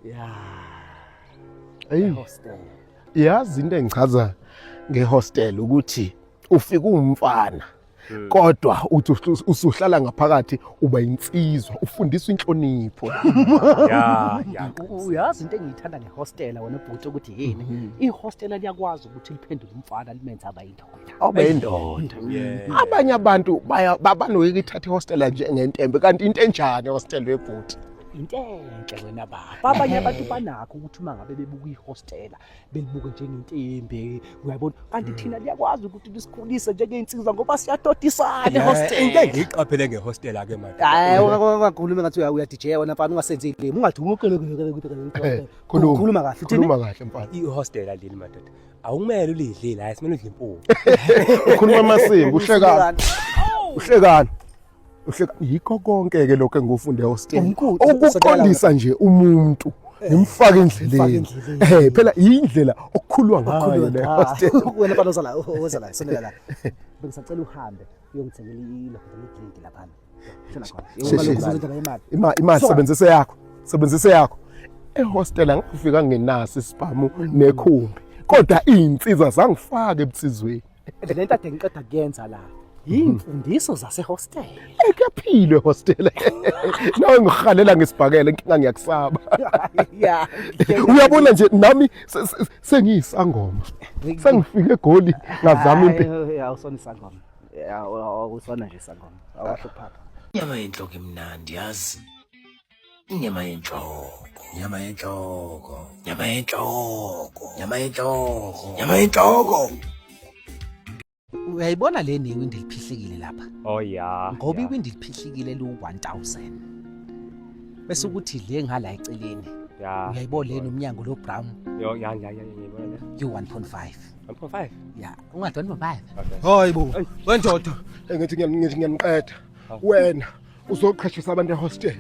Ya. Hey. Hostel. Yazi into engichaza ngehostel ukuthi ufika uwumfana kodwa uthi usuhlala ngaphakathi uba insizwa ufundiswa inhlonipho. Ya, ya. Uyazi into engiyithanda ngehostela wena bhuti ukuthi yini? Ihostela liyakwazi ukuthi liphendule umfana limenze abe yindoda. Abe indoda. Abanye abantu baya banoyikithatha ihostela njengentembe kanti into enjani ihostel webhuti? Into enhle wena baba. Abanye abantu banakho ukuthi uma ngabe bebuka ihostela belibuke njengentembe, uyayibona? Kanti thina liyakwazi ukuthi lisikhulise njengey'nsizwa ngoba siyatodisana ehostela. Into engiyiqaphele ngehostela ke manje. Hayi ungakhuluma ngathi uya-DJ wena mfana ungasenzi ilimi ungathi Khuluma. khuluma kahle uthini? Khuluma kahle mfana. Ihostela leli madoda. Awumele ulidle la, simele udle impuphu. Ukhuluma amasimba uhlekana. Uhlekana. Uhleka yikho konke ke lokho engikufunde ehostel. Umkhulu. Ukuqondisa nje umuntu ngimfake endleleni. endleleni. Eh phela indlela okukhulwa ngayo le hostel. Wena mfana oza la oza la sondela la. Bengisacela uhambe uyongithengela ilokho le-drink laphana. Shona khona. Sheshe. Ungalokhu ubuza indaba yemali. Imali Suka. sebenzise yakho. Sebenzise yakho. Ehostel angifika ngenaso isibhamu nekhumbi. Kodwa izinsizwa zangifaka ebunsizweni. Le nto ade ngiqeda kuyenza la yimfundiso zasehostel. Eh kuyaphilwa ehostel. Nawe ngihalela ngesibhakela inkinga ngiyakusaba. Ya. Uyabona nje nami sengiyisangoma. Sengifike eGoli ngazama impilo. Hayi, awusona isangoma. Ya, awusona nje isangoma. Awahluphaka. Inyama yenhloko imnandi yazi. Inyama yenhloko, nyama yenhloko, nyama yenhloko, nyama yenhloko, nyama yenhloko. Uyayibona le newindi liphihlikile lapha. Oh ya. Ngoba iwindi liphihlikile lu 1000. Bese ukuthi le ngala eceleni. Ya. Uyayibona le nomnyango lo brown Yo ya ya ya ngiyibona le. yu 1.5. 1.5. Ya, ungathi 1.5. Hayi bo, wendoda. Engithi ngithi ngiyaniqeda. Wena uzoqhashisa abantu ehostel.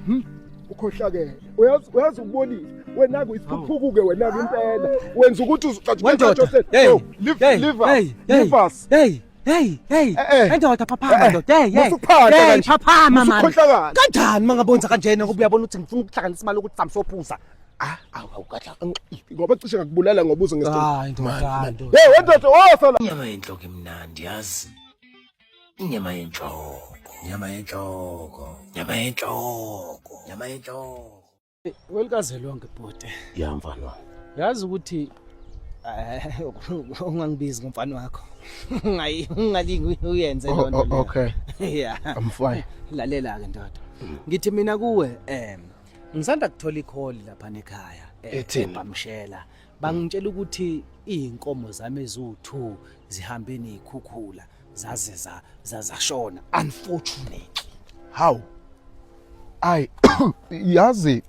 Hmm? Ukhohlakele. Uyazi uyazi ukubolile. Wena ke isiphuphuku ke wena ke impela. Wenza ukuthi Wendoda. Hey, leave leave us. Leave us. Hey, hey, hey. Eh, eh. Endoda phaphama Eh, eh. ndoda. Hey, hey. Musukuphanda Hey, kanje. phaphama man. Musukhohlakala. Kanjani mangabonza kanjena ngoba uyabona ukuthi ngifuna ukuhlanganisa imali ukuthi samsophuza. Ah, awu awukadla ngoba cishe ngakubulala ngoba uze ngesithombe. Hayi ndoda, ndoda. Hey, wendoda wosa la. Inyama yenhloko imnandi yazi. Inyama yenhloko, nyama yenhloko, nyama yenhloko, nyama yenhloko. Welikaze lonke bhuti. Ya mfana wami. Yazi ukuthi ungangibizi ngomfana wakho. Ungayi ungalingi uyenze Oh, lonto oh, leyo. okay. Yeah. I'm fine. Lalela ke ndoda. Ngithi mina kuwe ngisanda kuthola icall lapha ekhaya Ethini? eBhamshela. Bangitshela ukuthi izinkomo zami eziwu2 zihambe nezikhukhula zaze zashona unfortunately. How? Ay, yazi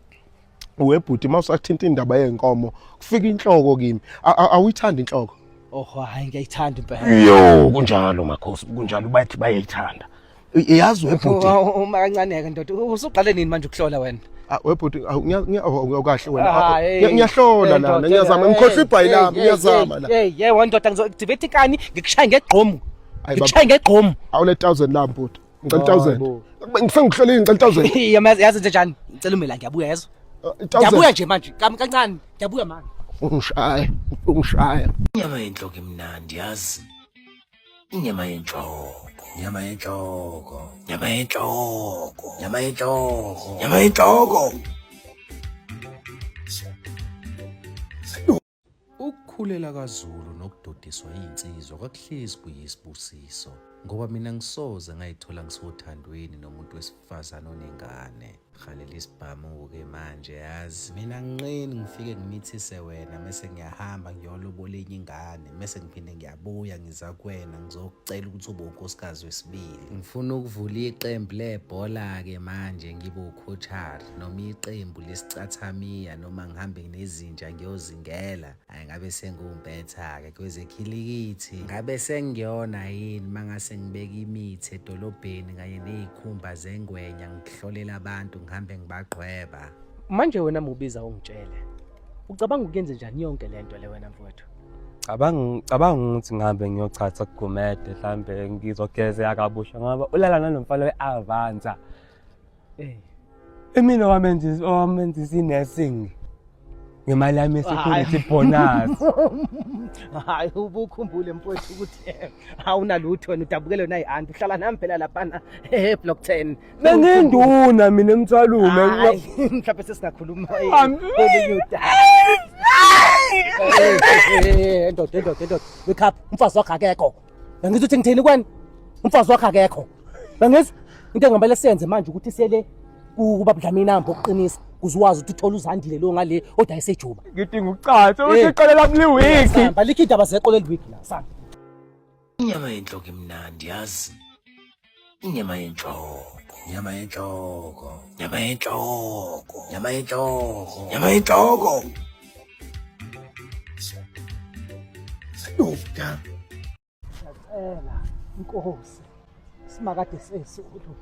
webhuti mawusathinta indaba yenkomo kufika inhloko kimi. Awuyithandi inhloko? Oh hayi ngiyayithanda impela. Yo, kunjalo makhosi, kunjalo bathi bayayithanda. Yazi webhuti. Uma kancane ke ndoda usuqale nini manje ukuhlola wena? Ah webhuti awukahle wena. Hayi, Ngiyahlola hey, lana, ndoda, ngiyazama hey, ngikhohlwa ibhayi hey, lami, hey, ngiyazama hey, la. Hey, hey wena ndoda ngizoactivate ikani ngikushaye ngegqomu. Ayi, Ngikushaye ngegqomu. Awule 1000 lami bhuti. Ngicela Hayi 1000. bo. Ngisengikuhlolile ngicela 1000. Yazi yazi nje njani? Ngicela ume la ngiyabuya yezwa. Ngiyabuya nje manje kancane ngiyabuya manje. Ungishaya, ungishaya. Inyama yenhloko imnandi yazi. Inyama yenhloko, nyama yenhloko, nyama yenhloko, nyama yenhloko, nyama yenhloko. Ukukhulela kaZulu nokudodiswa iy'nsizwa kwakuhlezi kuyisibusiso ngoba mina ngisoze ngayithola ngisothandweni nomuntu wesifazane onengane. Halela isibhamu-ke manje yazi. Mina nginqeni ngifike ngimithise wena mese ngiyahamba ngiyolobola enye ingane mese ngiphinde ngiyabuya ngiza kuwena ngizokucela ukuthi ube unkosikazi wesibili. Ngifuna ukuvula iqembu lebhola-ke manje ngibe ukhothari noma iqembu lesicathamiya noma ngihambe nezinja ngiyozingela. Hhayi ngabe sengiwumpetha-ke kwezekhilikithi. Ngabe sengiyona yini mangase ngibeke imithi edolobheni kanye ney'khumba zengwenya ngihlolela abantu ngihambe ngibagqweba. Manje wena mubiza ungitshele. Ucabanga ukuyenze njani yonke lento le wena mfowethu? Cabanga cabanga ukuthi ngihambe ngiyochatha kuGumede mhlambe ngizogezeka kabusha ngoba ulala nalomfana we-Avanza. Eh. Imina owamenzisa owamenzisa i-nursing ngemali yami ye-security bonus. Hayi ubukhumbule mfowethu ukuthi awunalutho wena udabukele wena yi-anti uhlala nami phela laphana block 10. Benginduna mina emthwalume. Hayi, mhlawumbe sesingakhuluma olunye udaba. Ndoda, ndoda, ndoda. Wake up. Umfazi wakho akekho. Bengizwa ukuthi ngithini kwena? Umfazi wakho akekho. Bengizwa into engamele siyenze manje ukuthi siyele kuba Dlamini hambe ukuqinisa kuze wazi ukuthi uthole uzandile lo ngale odayisa ejuba. Ngidinga ukucaca ukuthi iqale lami liwiki. Samba likho indaba zeqolo eliwiki la. Samba. Inyama yenhloko imnandi yazi. Inyama yenhloko, nyama yenhloko, nyama yenhloko, nyama yenhloko, nyama yenhloko. Sidoda. Ngiyacela inkosi simakade sesulu.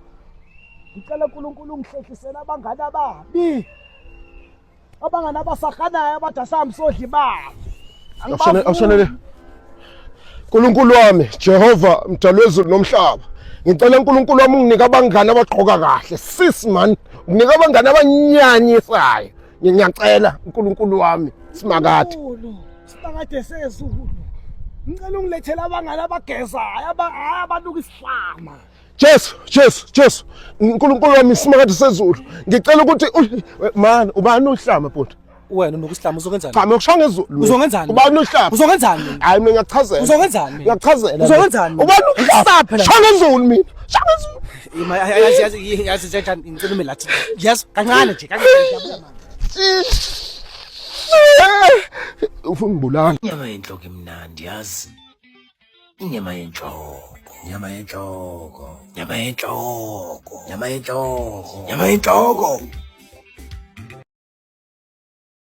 Ngicela uNkulunkulu ungihlehlisele abangani ababi. Abangani abasahanayo abathi asambi sodla imali. Awushonele. Nkulunkulu wami, Jehova, mdali wezulu nomhlaba. Ngicela uNkulunkulu wami unginike abangani abagqoka kahle. Sis man, unginike abangani abanyanyisayo. Ngiyacela uNkulunkulu wami, simakade. Simakade sezulu. Ngicela ungilethele abangani abagezayo, abanuka isihlama. Jesu, Jesu, Jesu. uNkulunkulu wami simakade sezulu. Ngicela ukuthi man, ubani uhlama bhuti? Wena unokusihlama uzokwenzani? Cha, mina kushaya ngezulu. Uzongenzani? Ubani uhlama? Uzongenzani mina? Hayi mina ngiyakuchazela. Uzongenzani mina? Ngiyakuchazela. Uzongenzani mina? Ubani uhlama? Stop phela. Shaya ngezulu mina. Shaya ngezulu. Ima yazi yazi yazi yazi ngicela ume lathi. Yes, kancane nje, kancane. Ngiyabula manje. Ufuna ungibulala. Inyama yenhloko imnandi yazi. Inyama yenhloko, nyama yenhloko, nyama yenhloko, nyama yenhloko, nyama yenhloko.